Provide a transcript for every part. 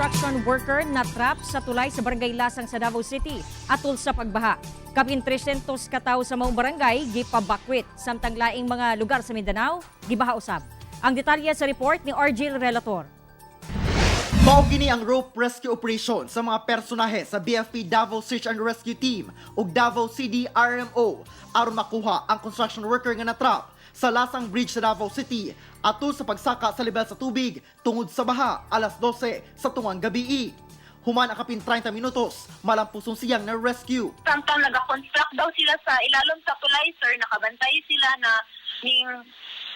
construction worker na trap sa tulay sa Barangay Lasang sa Davao City atol sa pagbaha. Kapin 300 katawo sa maong barangay gipabakwit, samtang laing mga lugar sa Mindanao gibaha usab. Ang detalye sa report ni Argil Relator. Mao kini ang rope rescue operation sa mga personahe sa BFP Davao Search and Rescue Team ug Davao CDRMO aron makuha ang construction worker nga natrap sa Lasang Bridge sa Davao City atol sa pagsaka sa level sa tubig tungod sa baha alas 12 sa tungang gabii. Human ang kapin 30 minutos, malampuson siyang na rescue. Samtang nag-construct daw sila sa ilalom sa tulay, sir, nakabantay sila na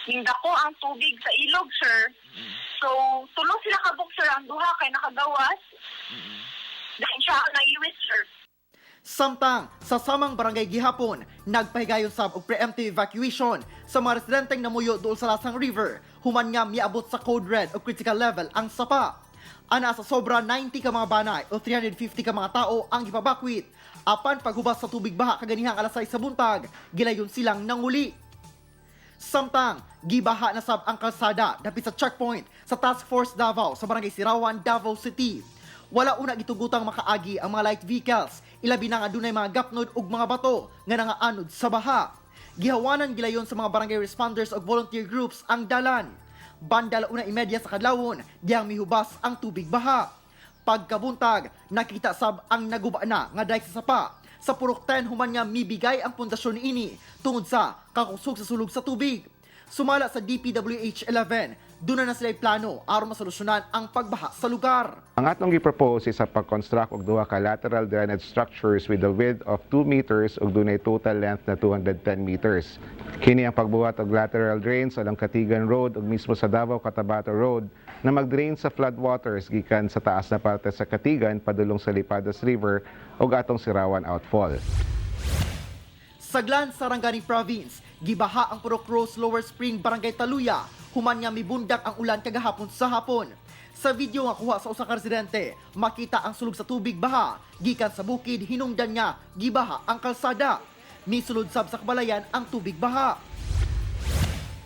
ning dako ang tubig sa ilog, sir. So, tulo sila kabuk, sir, ang duha kay nakagawas. Dahil siya ang naiwis, sir. Samtang sa samang barangay gihapon, nagpahigayon sab og preemptive evacuation sa mga residenteng namuyo duol sa Lasang River, human nga miabot sa code red o critical level ang sapa. Ana sa sobra 90 ka mga banay o 350 ka mga tao ang gipabakwit. Apan paghubas sa tubig baha kaganihang alas 6 sa buntag, gilayon silang nanguli. Samtang, gibaha na sab ang kalsada dapit sa checkpoint sa Task Force Davao sa Barangay Sirawan, Davao City. Wala una gitugutang makaagi ang mga light vehicles, ilabi na nga dunay mga gapnod ug mga bato nga nangaanod sa baha. Gihawanan gilayon sa mga barangay responders ug volunteer groups ang dalan. Banda 1:30 sa kadlawon, diyang mihubas ang tubig baha. Pagkabuntag, nakita sab ang naguba na nga dike sa sapa sa Purok 10 human nga mibigay ang pundasyon niini tungod sa kakusog sa sulog sa tubig. Sumala sa DPWH 11, duna na sila'y plano aron masolusyonan ang pagbaha sa lugar. Ang atong gi-propose is sa pag-construct og duha ka lateral drainage structures with a width of 2 meters ug dunay total length na 210 meters. Kini ang pagbuhat og lateral drains along Catigan Road ug mismo sa Davao Cotabato Road na mag-drain sa flood waters gikan sa taas na parte sa Catigan padulong sa Lipadas River ug atong Sirawan Outfall. Saglan sa Sarangani Province, gibaha ang Purok Rose Lower Spring, Barangay Taluya, human nga mibundak ang ulan kagahapon sa hapon. Sa video nga kuha sa usa ka residente, makita ang sulog sa tubig baha gikan sa bukid hinungdan nga gibaha ang kalsada. Misulod sab sa kabalayan ang tubig baha.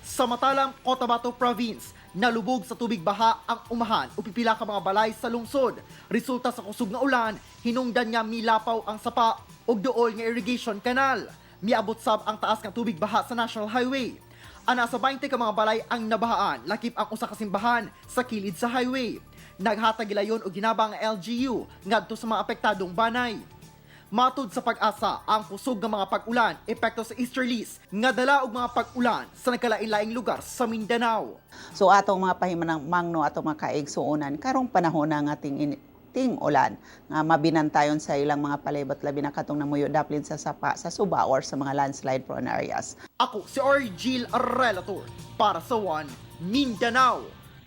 Sa Matalam, Cotabato Province, nalubog sa tubig baha ang umahan o pipila ka mga balay sa lungsod. Resulta sa kusog nga ulan, hinungdan nga milapaw ang sapa ug duol nga irrigation canal. Miabot sab ang taas ng tubig baha sa National Highway. Ana sa 20 ka mga balay ang nabahaan, lakip ang usa ka simbahan sa kilid sa highway. Naghatag gilayon og ginabang ang LGU ngadto sa mga apektadong banay. Matud sa PAGASA, ang kusog ng mga pag-ulan epekto sa easterlies nga dala og mga pag-ulan sa nagkalain-laing lugar sa Mindanao. So atong mga pahimanang mangno, atong mga kaigsuonan karong panahon na nga ting ulan nga mabinantayon sa ilang mga palibot, labi na katong namuyo daplin sa sapa, sa suba or sa mga landslide prone areas. Ako si Argil Relator para sa One Mindanao.